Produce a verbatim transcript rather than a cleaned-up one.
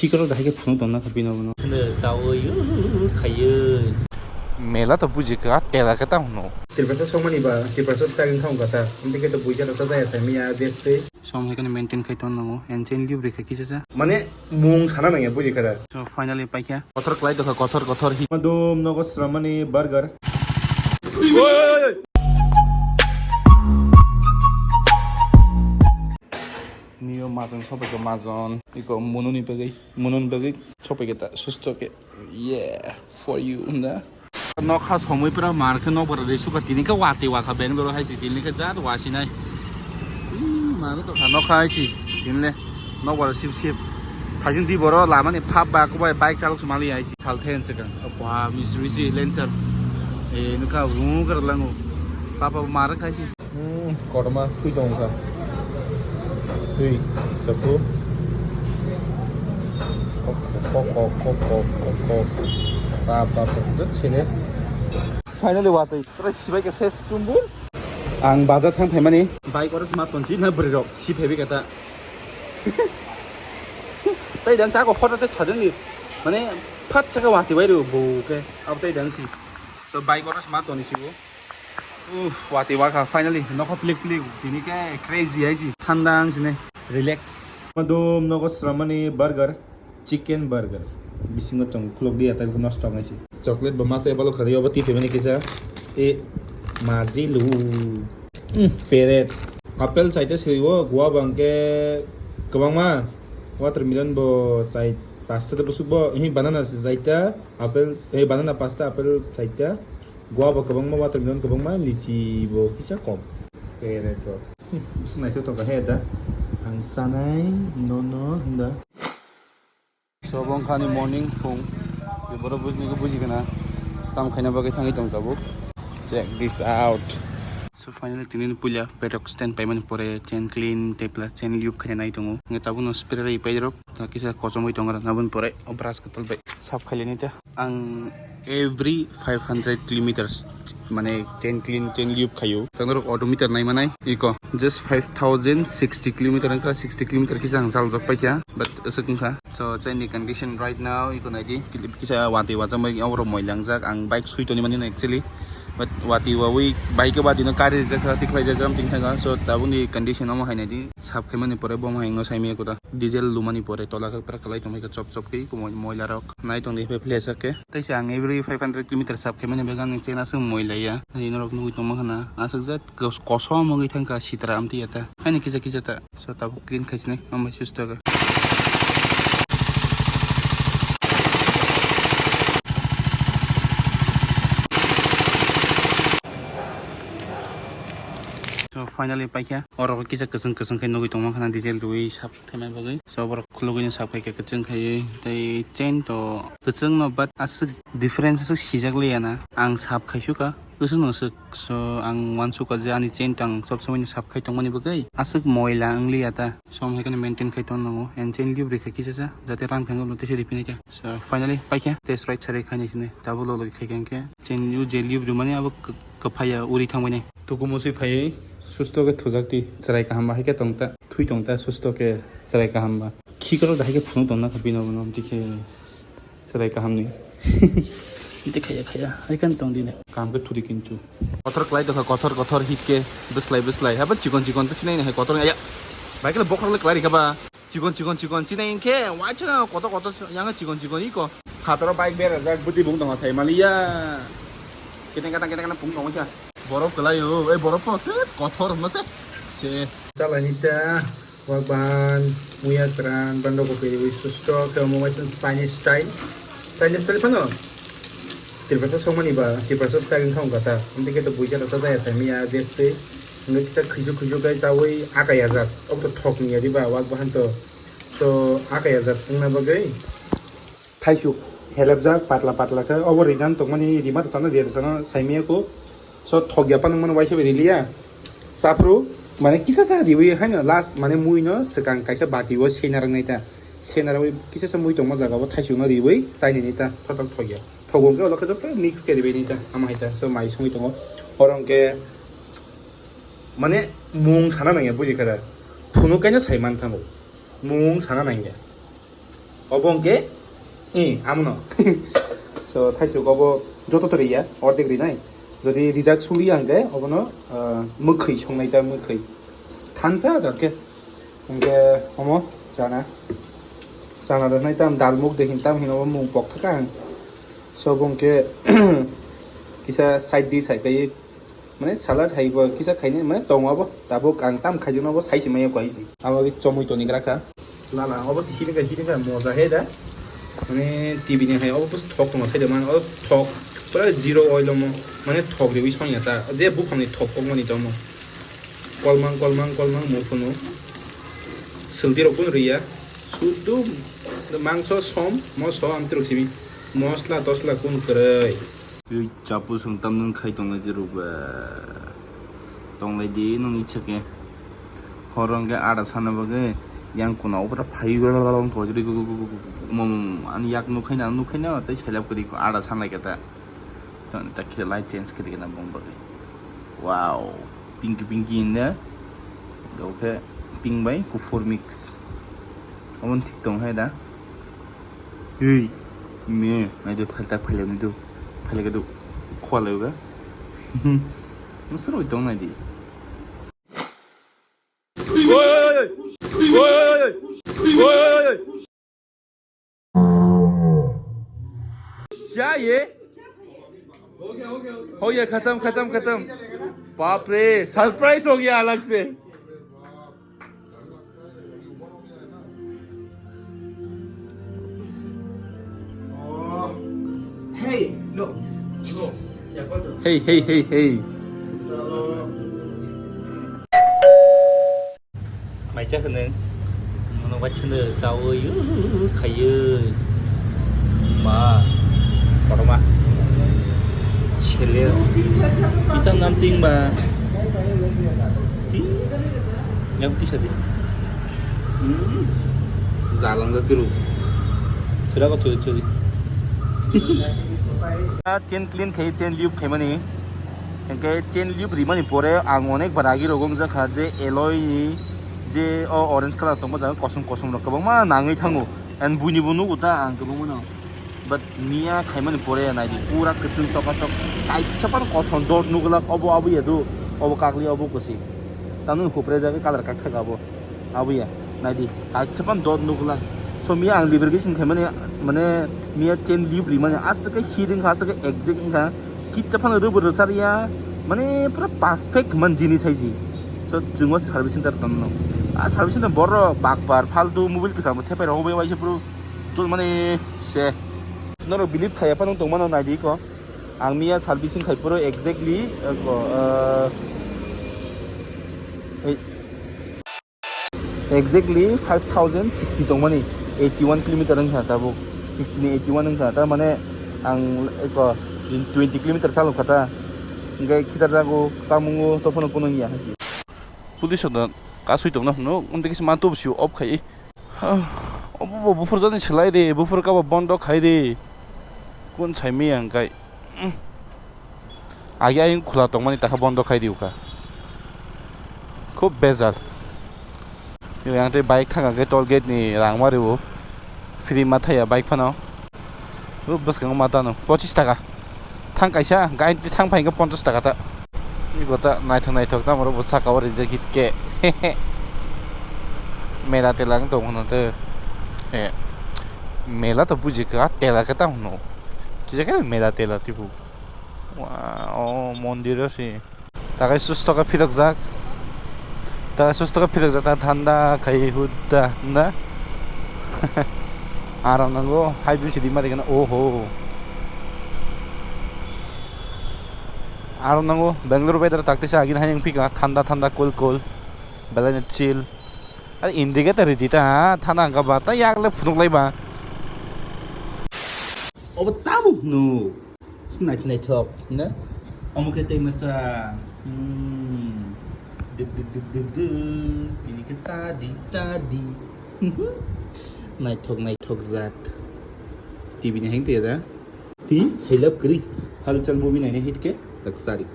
Tikoro dahai khe phunuk tongna kha bino bono. Kheno chawi, uh, khaiwi. Mela to buji ka, tela khe tamo hwno. Tiprasa songmani ba, Tiprasa style wngkha wngkha ta. Amtwi khe to buija rok ta jaya sai miya, besti. Som hai kheno maintain khai ton nango, and chain liu bwrwi khai kisa sa. Mane, mung sana nangya, buji kha da. So, finally paikha. Kothor klai tongkha, kothor, kothor hi. Madum nogo sramani burger. Nio majon sopaikha majon. Iko mununi bagwi, mununi bagwi sopaikha ta susto khe. Yeah, for you, hwnda. Nokha somoi pura mar khe nokbar ri suka tini khe wati wakha Bangalore hai si tini khe jat wasinai. Hmm, mar to kha nokha hai si tini le nokbar sip sip. Thajin di boro lamani phap ba kubai bike chalok sumali hai si. Sal then se kan. Wah, mis risi Lancer. Eh, nukha wung kar lango. Papa mar khai si. Hmm, kotorma twi tong kha. Twi, chapu. Kok, kok, kok. Tap, tap, tap. Jat sene. Finally, watwi. Try sibai khe ses chumbur. Ang bazar thang phaimani. Bike oro sma tonsi na bwrwi rok. Si phaibi kata. Tai dan ta ko photo te sajani. Mane phat chaka watwi bai ru bo ke. Ab tai dan si. So bike oro sma toni si bo. Uff, watwi wakha, finally, nokha plik plik, tini khe crazy hai si, thanda ang sini, relax. Madum nogo sramani burger, chicken burger. Bisingo tong khulok di atai nosto ngai si. Chocolate bo masa ebalo khari obo tipe mani kisa. E mazilu. Hmm, peret. Apple chaita siliwo, guava hwnkhe kwbangma. Watermelon bo chai pasta de busuk bo, ehi banana se chaita, apple, eh, banana pasta, apple chaita. Guava kwbangma, watermelon kwbangma, litchi bo kisa kom. Peret rok. Hmm, bisi naithok tongkha he da. Ang chanai, no, no, hwnda. So, bo wngkha ani morning phung. Borok bujini khe buji gana. Tam khaina bagwi thangwi tong tabuk. Check this out. So, finally, tini puila bedrock stand paimani pore chain clean tei plus chain lube khaina nai tongo. Hwnkhe tabukno spray rwi pairok. Ta kisa kochomwi tongo, aboni pore o brush kwtal bai sap khailani ta. Ang every five hundred kilometers, mane, chain clean, chain lube khaio. Tang norok odometer nai manai, iko just five thousand sixty kilometer wngkha, sixty kilometer kisa ang chaljak paikha, but aswk wngkha. So, chain ni condition right now, iko naidi, kisa watwi wajakmai, oborok moi langjak, ang bike sui toni mani actually, but watwi wawi bike o watwi no kari rijak kha, tikhlai jak kha, amtwing thang kha. So, tabukni condition omo hai naidi, sap khaimani pore bo omo hai wngno saimaya kuda. Diesel lumani pore tola khe pura kwlai tongmai khe chop chop khe moi-, moila rok nai tongdi phe phle sak khe. Tei se ang every five hundred kilometer sap khaimani bagwi ani chain aswk moila ya. Ani norok nugwi tongma khana aswk jat kos-, kosom wngwi thangkha sitra amtwi ya ta. Haino kisa kisa ta. So tabuk clean khai sinai, omo susto khe. So finally paikha. Oro kisa kwchwng kwchwng khe nugwi tongma khana diesel rwi sap khaimani bagwi. So borok khulugwino sap khai khe kwchwng khaiwi tei chain to kwchwngno, but aswk difference aswk sijak liya na. Ang sap khai sukha kwchwngno swk, so ang uansukha je ani chain to ang sob somoino sap khai tongmani bagwi aswk moila wng liya ta. So ang haikhe maintain khai tong nango and chain lube rikha kisa sa jate rang thangwi ulo tei se riphinai khe. So finally paikha test ride sa rikha ni sini tabuk log log khai khe chain lube je lube rwmani abo kwk-, kwphaiya uri thangmani. Tukumusui phaiwi susto khe thujak di, chwrai kaham ba hai khe tong ta, thui tong ta, susto khe chwrai kaham ba. Khikrok da hai khe phunuk tong na kha bino bono, amtwi khe chwrai kaham ni. Amtwi khaya khaya, hai khe tong di ne. Kaham khe thudi kintu. Kothor klai tokha, kothor kothor hit khe bwslai bwslai. Haba chikon chikon to sinai hai kothor ya. Bai khe bokhorok le klai rikha ba. Chikon chikon chikon chinai hinkhe waithano kotor kotor yang chikon chikon iko. Phataro bike berajak bwtwi bung tongo sai maliya. Keteng keteng keteng keteng bung tongo kha. Borok kwlai o, ei borok pho kothor hwnma se. Se. Chalani ta wakban muya kran bando ko peri wi susto khe omo waithano Chinese style. Chinese style phano. Tiprasa songmani ba, Tiprasa style wngkha wngkha ta. Amtwi khe to buija rok ta jaya sai miya, besti. Hwnwi kisa khwisu khwisu khe chawi akai ajak. Obo to thok ni ya diba, wak bahan to. To akai ajak wngna bagwi. Thaisuk helapjak patla patla khe. Obo rinan tongmani rima to sana, riyar sana, sai miya ko. So thokya panwng mano waisa bai riliya. Chaphru mane kisa sa riwi haino last mane mui no swkang kaisa bati o sena rwng nai ta. Sena rwwi kisa sa mui tongma jaga o thaisuk no riwi chai nai ta thothok thokya. Thogo khe ulo khe joto mix khe ribai nai ta ama hai ta. So mai songwi tongo. Oro hwnkhe mane mung sana nangya buji kha da. Phunuk kaino sai man thango. Mung sana nangya. Obo hwnkhe, eh, amono. So, thaisuk obo joto to riya, ordek rinai. Jodi rijak suliya hwnkhe, obono, ah, mwkhwi songnai ta mwkhwi. Thansa jat khe. Hwnkhe omo chana. Chana rwnai tam dalmuk de hin tam hin obo mung pok thaka ang. So, obo hwnkhe kisa side dish hai kai. Mane salad hai bo kisa khaini mane tongo abo. Tabuk ang tam khaijano bo sai se maya kwai se. Abo ki chomui toni gra kha. Lala, obo se hini kha, hini kha moja he da. Mane T V ni hai obo thok tongma khaida man, obo thok pura zero oil omo. Mane thok riwi sonya ta. Je buphang ni thok kok mani tomo. Kolmang, kolmang, kolmang mo phunu. Silti rok kun riya. Sudu mangso som, mo so am truk simi. Mosla tosla kun kwrwi. Twi chapu sung tam nung khai tonglai di ruk ba. Tonglai di nung icha ke. Horo hwnkhe ada sana bagwi yang kuna obra phai wng tong jori mo mo mo ani yak nukhai na nukhai na tei sailap kri ada sana lai kata. Tong ta khe light change kri na bong bagwi. Wow. Pinky pinky in there. Oke pink bai kufur mix. Amon thik tong hai da. Hey, me, nai do phaltak phalak ni do, phalak do, khwalai ga. Musur oi tong nai di. क्या ये? हो गया, खत्म, खत्म, खत्म। बाप रे, सरप्राइज हो गया अलग से। Hey, look, look. Hey, hey, hey, hey. Mai cha khne, mono wachhne chawi khaywi. Ma, korma. Chele. Itam nam ting ba. Ting. Yang tisa di. Hmm. Jalang da tiru. Tira ko turi turi. Chain clean khai, chain lube khaimani. Hingke chain lube rimani pore ang onek bar agi rogo wngjakha je alloy ni je o orange colour tongma jaga kosom kosom rok kwbangma nangwi thango. And buini bo nugo ta ang kwbangma no. But miya khaimani pore naidi pura kwchwng chokachok kaisa phano kosom dot nuglak obo abuya do obo kakli obo kwchwi. Tamni hupre jagwi colour kakthak abo abuya naidi kaisa phano dot nuglak. So miya ang lubrication khaimani mane miya chain lube rimani aswk khe hit wngkha aswk khe exact wngkha kisa phano rwbo rwcharya mane pura perfect man jinis hai si. So chwngno service center tongno a service center borok bakpar faltu mobile kwcham thepai rok bai waisa phuru. Tun mani se. Norok believe khaiya phano tongmano naidi ko. Ang miya servicing khai puro exactly, eh, ko, eh, ei, exactly five thousand sixty tongmani, eighty one kilometer wngkha tabuk, sixty ni eighty one wngkha, tar mane ang, eh, ko, twenty kilometer chalo kha ta, hingke khitar jago, kamungo, tophano kunu wngya hai se. Police rok da kasui tongna hwno, undi kisa mantu bwsio off khai. Obo bo buphur jani selai de, buphur kabo bondo khai de. Kun sai mi ang kai. Agi ayung khula tongmani takha bondo khai di uka. Khub bejal. Yang tei bike thang ang khe toll gate ni rang ma rwo. Free ma thaya bike phano. O bwskango ma tano pochis taka. Thang kaisa, gain thang phai hwnkhe ponchas taka ta. Ego ta naithok naithok tamo rok bo saka o rijak hit khe. Mela tela wng tong hwno te. Eh, mela to buji ka tela khe tamo hwno. Kisa khe mela tela tipo. Wa, o mondir o si. Takai susto khe phirokjak. Takai susto khe phirokjak ta thanda khai huda na. Aram nango hai bil sidi mari kana oho. Aram nango Bangalore weather takti sa agin hai phika thanda thanda cool cool. Belai no chill. Ar indicator ridi ta thanda hwnkha ba ta yak le phunuk lai ba. Obo tabuk no. Naithok naithok, na? Omo khe tei masa. Hmm. Duk, duk, duk, duk, duk. Bini khe chadi, chadi. Naithok naithok jat. T V ni heng twi da? Ti sailap kwrwi. Halchal movie naina hit khe tak charik.